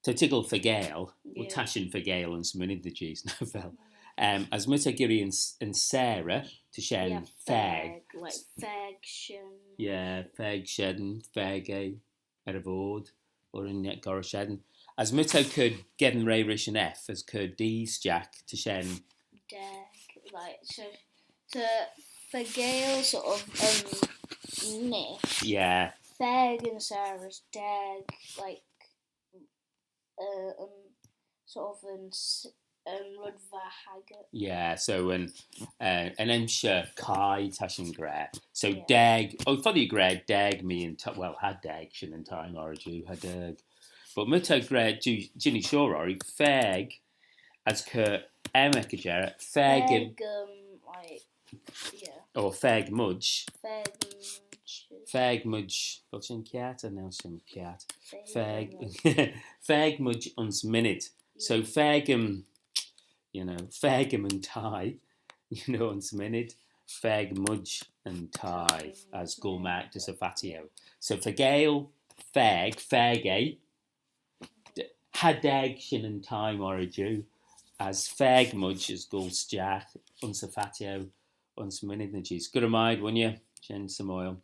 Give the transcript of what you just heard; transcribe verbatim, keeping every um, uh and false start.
Ta toiggal faagail, well, ta shin faagail ayns minnid ny jees, nagh vel. Um, as my ta geearree yn, yn sarey, ta shen faag. Faag, like faag shen. Yeah, faag shen, faag eh, er y voayrd, or yn net gorrys shen. As my ta cur geddyn rea rish yn F, as cur D stiagh, ta shen daag, like, so, to faagail sort of, um, nish. Yeah. Faag yn sarey, daag, like, uh, um, sort of yn, s- yn red va haggyrt. Yeah, so yn, uh, yn emshir caie ta shin gra. So daag, oh, foddee gra daag mee yn, t- well, cha daag shin yn thie moghrey jiu, cha daag. But my ta gra, jiu, jean shoh orroo, faag, as cur M ec y jerrey, faag yn, faag, um, like, yeah. Or faag mayd. Faag mayd. Faag mayd. Vel shen kiart? Cha nel shen kiart. Faag, faag mayd ayns minnid. So faag, um, you know, faag yn thie, you know, ayns minnid. Faag mayd yn thie, as goll magh dys y phatio. So faagail, faag, faag eh, cha daag shin yn thie moghrey jiu, as faag mayd as goll stiagh ayns y phatio ayns minnid ny jees. Gura mie ayd, wooinney, shen symoil.